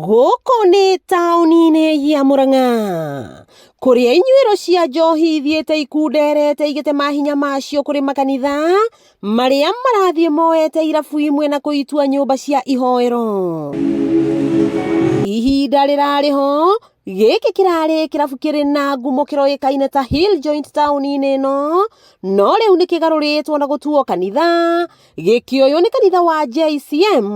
Gũkũ nĩ taũni-inĩ ya Murang'a kũrĩa inyuĩro cia njohi ithiĩte ikunderete igĩte mahinya macio kũrĩ makanitha marĩa marathiĩ moete irabu imwe na kũitua nyũmba cia ihoero. Ihinda rĩrarĩ ho gĩkĩ kĩrarĩ kĩrabu kĩrĩ na ngumo kĩroĩkaine ta Hill Joint taũni-inĩ ĩno, no rĩu nĩ kĩgarũrĩtwo na gũtuo kanitha. Gĩkĩoywo nĩ kanitha wa JCM,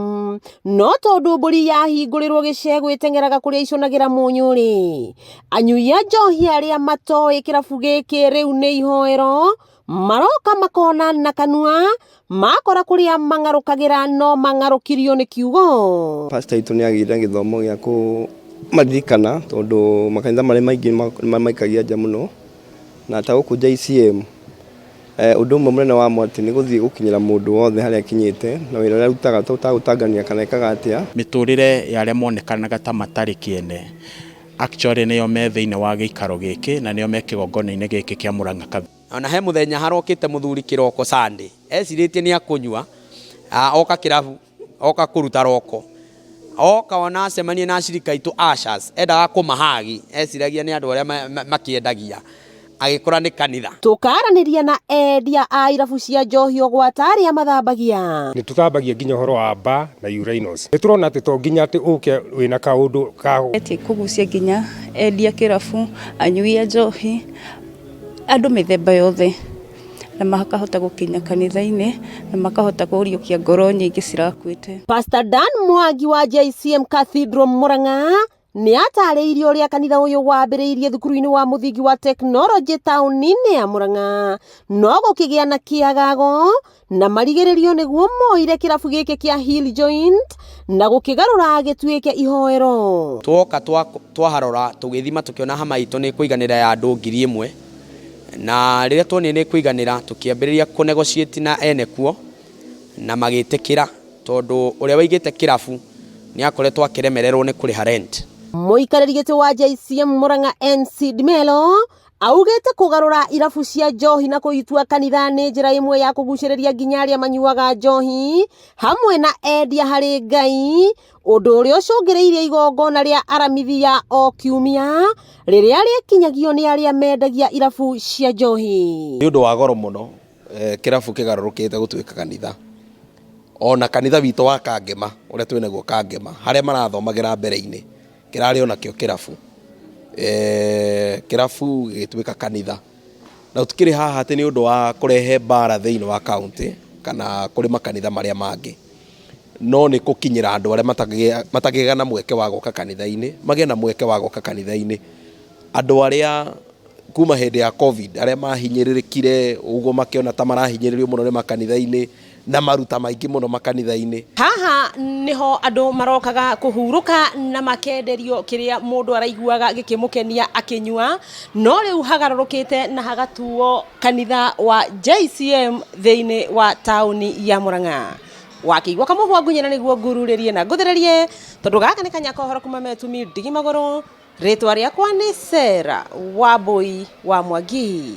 no tondũ mbũri yahingũrĩrwo gĩcegũ ĩteng'eraga kũrĩa icũnagĩra mũnyũ-rĩ, anyui a njohi arĩa matoĩ kĩrabu gĩkĩ rĩu nĩ ihoero, maroka makona na kanua, makora kũrĩa mang'arũkagĩra no mang'arũkirio nĩ kiugo. Pastor itũ nĩ agĩire na gĩthomo gĩa kũmaririkana tondũ makanitha marĩa maingĩ nĩ mamaikagia nja mũno, na ta gũkũ JCM Ũndũ ũmwe mũnene wa mo atĩ nĩ gũthiĩ gũkinyĩra mũndũ wothe harĩa akinyĩte na wĩra ũrĩa arutaga tũtagũtangania kana ekaga atĩa. Mĩtũrĩre ya arĩa monekanaga ta matarĩ kĩene actually nĩo me thĩinĩ wa gĩikaro gĩkĩ na nĩo me kĩgongona-inĩ gĩkĩ kĩa Murang'a Cathedral. Ona he mũthenya harokĩte mũthuri kĩroko Sunday, ecirĩtie nĩ akũnyua, oka kĩrabu, oka kũruta roko. Oka ona acemanie na acirika aitũ ushers, endaga kũmahagi, eciragia nĩ andũ arĩa makĩendagia, agĩkora nĩ kanitha. Tũkaranĩria na endia a irabu cia njohi o gwata arĩa mathambagia. Nĩ tũthambagia nginya ũhoro wa bar na urinals. Nĩ tũrona atĩ to nginya atĩ ũke wĩna kaũndũ ka. Kũgucia nginya endia kĩrabu, anyui a njohi, andũ mĩthemba yothe na makahota gũkinya kanitha-inĩ na makahota kũriũkia ngoro nyingĩ cirakuĩte. Pastor Dan Mwangi wa JCM Cathedral Murang'a nĩ atarĩirie ũrĩa kanitha ũyũ wambĩrĩirie thukuru-inĩ wa mũthingi wa tekinoronjĩ taũni-inĩ ya Murang'a no gũkĩgĩa na kĩagago na marigĩrĩrio nĩguo moire kĩrabu gĩkĩ kĩa Hill Joint na gũkĩgarũra gĩtuĩke ihoero. Twoka twaharora tũgĩthima tũkĩona hama itũ nĩ ĩkũiganĩra ya andũ 1000 na rĩrĩa tuonire nĩ ĩkũiganĩra tũkĩambĩrĩria kũ negotiate na ene kuo na magĩtĩkĩra tondũ ũrĩa waigĩte kĩrabu nĩ akoretwo akĩremererwo nĩ kũrĩha rent. Mũikarĩri gĩtĩ wa JCM Murang'a NC Dimelo Augĩte kũgarũra irabu cia njohi na kũitua kanitha nĩ njĩra ĩmwe ya kũgucĩrĩria nginya arĩa manyuaga njohi hamwe na endia harĩ Ngai, ũndũ ũrĩa ũcũngĩrĩirie igongona rĩa Aramithi ya o kiumia rĩrĩa rĩkinyagio nĩ arĩa mendagia irabu cia njohi. Nĩ ũndũ wa goro mũno kĩrabu kĩgarũrũkĩte gũtuĩka kanitha. Ona kanitha witũ wa Kangema ũrĩa twĩnaguo Kangema harĩa marathomagĩra mbere-inĩ Kĩrarĩ onakĩo kĩrabu, kĩrabu gĩgĩtuĩka kanitha. Na tũtikĩrĩ haha atĩ nĩ ũndũ wa kũrehe mbara thĩinĩ wa kauntĩ kana kũrĩ makanitha marĩa mangĩ, no nĩ gũkinyĩra andũ arĩa matagĩaga na mweke wa gũka kanitha-inĩ, magĩe na mweke wa gũka kanitha-inĩ. Andũ arĩa kuma hĩndĩ ya Covid arĩa mahinyĩrĩrĩkire ũguo makĩona ta marahinyĩrĩrio mũno nĩ makanitha-inĩ na maruta maingĩ mũno makanitha-inĩ. Haha nĩho andũ marokaga kũhurũka na makenderio kĩrĩa mũndũ araiguaga gĩkĩmũkenia akĩnyua, no rĩu hagarũrũkĩte na hagatuo kanitha wa JCM thĩinĩ wa taũni ya Murang'a. Wakĩigua kamũhwa ngunyĩra nĩguo ngururĩrie na ngũthĩrĩrie, tondũ gaka nĩ kanya ka ũhoro kuma Metumi Ndigi Magũrũ. Rĩtwa rĩakwa nĩ Sarah Wambui wa Mwangi.